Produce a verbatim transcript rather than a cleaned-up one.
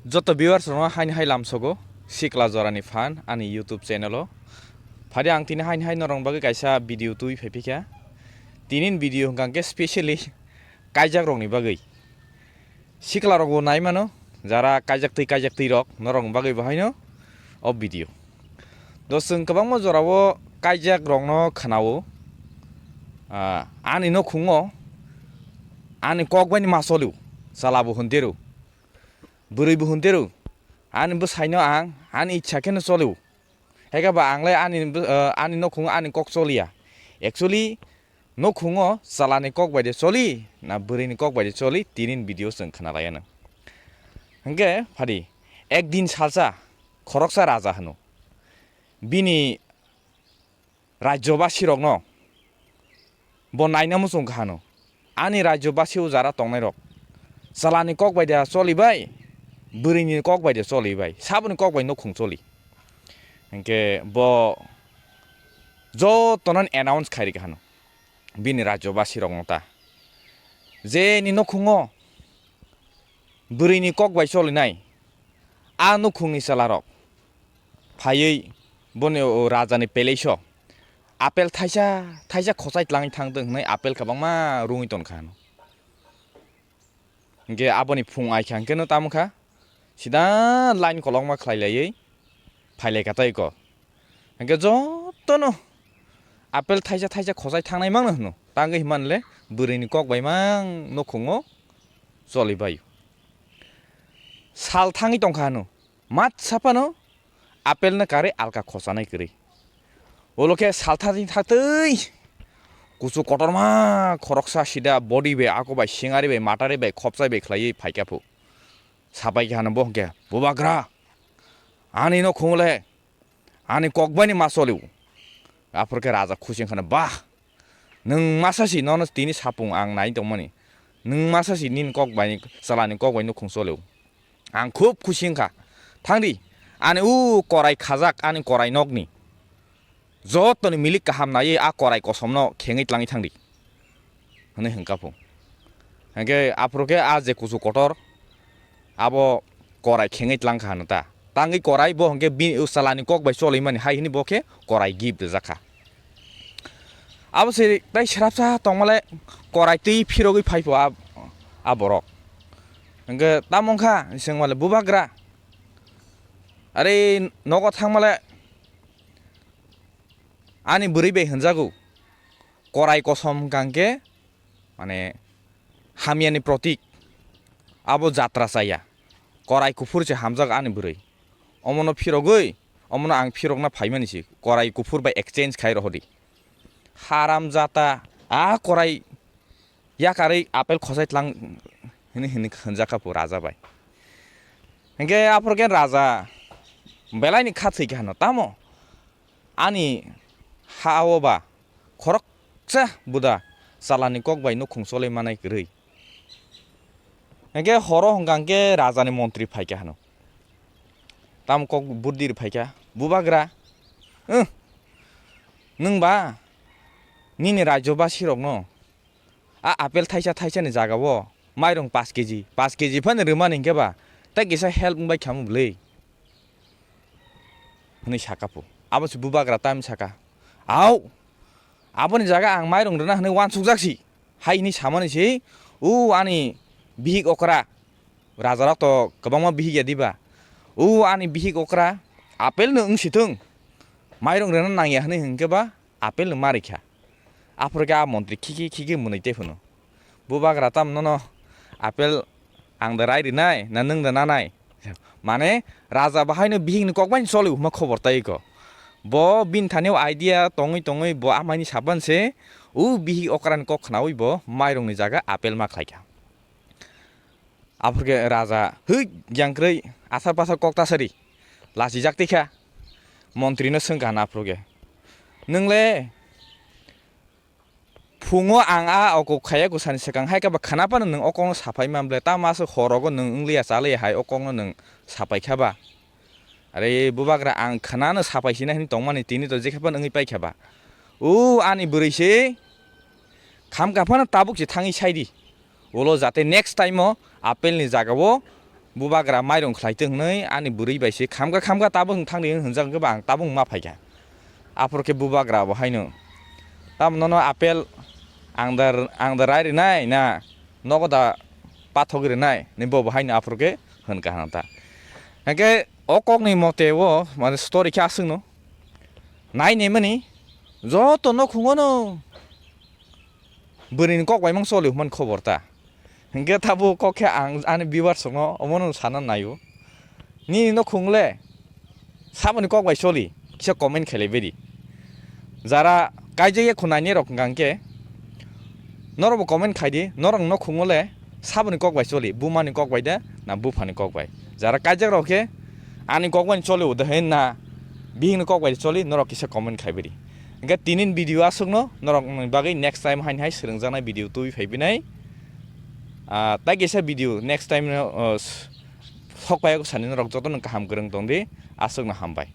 Joto viewers rokno haini hai lamsogo, Sikla Jorani Phan ani YouTube channel o. Phadi ang tini haini hai norokni bagwi kaisa video twi phai phikha. Tini ni video hwnkha khe specially kaijak rokni bagwi. Sikla rokbo nai mano, jara kaijak twi kaijak twi rok norokni bagwi bo haino o video. Do chwng kwbangma jorao kaijak rokno khwnao, ah, ani nokhungo ani kok bai ni ma cholio, chala bo hwn deru. Bwrwi bo hwn deru, ani bwsaino ang ani ichha kheno cholio. Haikhe ba ang le ani bw-, ah, ani nokhungo ani kok choliya. Actually, nokhungo chalani kok bai de choli, na bwrwini kok bai de choli, tini ni video chwng khna lai anw. Hwnkhe phadi, ekdin salsa, khoroksa raja hwno. Bini rajyobasi rokno bo naina muchung kha hwno. Ani rajyobasi o jara tongnai rok chalani kok bai da choli bai, bwrwini kok bai da choli bai, saboni kok bai nokhung choli. Hinkhe bo jotono announce khai rikha hwno bini rajyobasi rokno ta. Je ni nokhungo bwrwini kok bai cholinai, a nukhungni chwlarok phaiwi boni o rajani palace-o apple thaisa thaisa khochai tlangwi thangtwng hwnwi apple kwbangma rwngwi tongkha hwno. Hinkhe aboni phung aikha hinkhe no tamo kha, sida line kolokma khlai laiwi phailaikha tei ko. Hinkhe jotono apple thaisa thaisa khochai thangnai mangno hwno, tangwi hwnba le bwrwini kok bai mang nokhungo choli bai. Sal thangwi tongkha hwno, matsa phano apple no karwi alka khochanai kwrwi. Ulo khe sal thani thaktwi kuchuk kotorma khoroksa sida body bai, ako bai, singari bai, matari bai, khopchai bai khlaiwi phaikha phu. Sabai kha hwno bo hinkhe, "Bubagra, ani nokhungo le ani kok bai ni ma cholio." Aphuru khe raja khusi wngkha hwno, "Bah, nwng masa si nono tini sapung ang nai tongmani. Nwng masa si nini kok bai ni, chalani kok bai nokhung cholio. Ang khub khusi wngkha. Thangdi, ani u korai khajak, ani korai nokni jotoni milik kaham naiwi a korai kosomno khengwi tlangwi thangdi," hwnwi hwnkha phu. Hinkhe aphuru khe a je kuchuk kotor, abo korai khengwi tlang kha hwno ta. Tangwi korai bo hinkhe bini chalani kok bai choli mani hai hwnwi bo khe korai gift rijak kha. Abo se tai srapsa tongmale korai twi phirogwi phai pho a, a borok. Hinkhe tamo wngkha sengmale, "Bubagra, are nogo thangmale ani bwrwi bai hwnjago, korai kosom hwnkha hinkhe mane hamyani protik, abo jatra chaya, korai kuphur se hamjak ani bwrwi. Omono phirogwi, omono ang phirokna phaimani se, korai kuphur bai exchange khai rohordi." Haram jata, a korai yakarwi apple khosai tlang hwnwi hwnwi hwnjak kha phu raja bai. Hinkhe aphuru khe raja belaini kha thwi kha hwno, "Tamo ani ha o ba khoroksa buda chalani kok bai nokhung cholwi manai kwrwi." Hinkhe horo hwnkha hinkhe rajani montri phaikha hwno. Tamo kok buddi rw phaikha, "Bubagra, eh, nwng ba nini rajyobasi rokno a apple thaisa thaisa ni jaga o mairung paanch keji, paanch keji phano rwmani hinkhe ba tei kisa help wngbai khamu bwlwi?" hwnwi sakha phu. Abo se bubagra tamo sakha, "Au, aboni jaga ang mairung rwna hwnwi uansukjak si," hai hwnwi samani se, "O ani bihik okra, raja rok to kwbangma bihik ya diba, o ani bihik okra apple no wng si thung, mairung rwna nang ya," hwnwi hwnkhe ba apple no ma rikha. Aphuru khe a montri khiki khiki mwnwi tei phunu, "Bubagra, tamo nono apple ang da rai rinai na nwng da nanai?" Mane raja bahaino bihikni kok bai choli hwnma khobor tai ko. Bo bini thani o idea tongwi tongwi bo amaini saban se, o bihik okrani kok khnaui bo mairungni jaga apple ma khlaikha. Aphuru khe raja hwi gyangkwrwi asar pasar kok tasari lachijak tikha. Montrino swngkha hwnna aphuru khe, "Nwng le phungo ang a okok khaya kwsani swkang hai khe ba khna phano nwng o kokno saphai man ble, tamo aswk hor rogo nwng wngliya chaliya hai o kokno nwng saphai kha ba? Are bubagra, ang khnano saphai sina hwnwi tongmani, tini to jekhe phano wngwi pai kha ba. O ani bwrwi se khamkha phano tabuk se thangwi sai di. Ulo jate next time o apple ni jaga o bubagra mairung khlai tong hwnwi ani bwrwi bai se khamkha khamkha tabuk wng thang di hwnjak hwnkhe ba ang tabuk wng ma phaikha. Aphuru khe bubagra bo haino tamo nono apple ang da ang da rai rwnai na nogo da pathogwi rwnai hwnwi bo bo haino aphuru khe hwn kaham ta. Hwnkhe o kokni mote o mane story khe aswkno nai naimani joto nokhungono bwrwini kok bai mang choli hwnmani khobor ta. Hwnkhe tabuk kok khe ang ani viewers rokno omono sana naio. Nini nokhung le saboni kok bai choli kisa comment khailai baidi. Jara kaijak ya khunani rok hwnkha hwnkhe norokbo comment khaidi, norok nokhungo le saboni kok bai choli, bumani kok bai de na buphani kok bai. Jara kaijak rok khe ani kok bai choli uda hai na bihikni kok bai choli, norok kisa comment khai bidi. Hwnkhe tinin video aswkno norokni bagwi next time haini hai swrwngjaknai video twi phai binai. Ah, tai kisa video next time no, oh, s-, sok pai sani norok jotono kaham kwrwng tong di, aswkno hambai.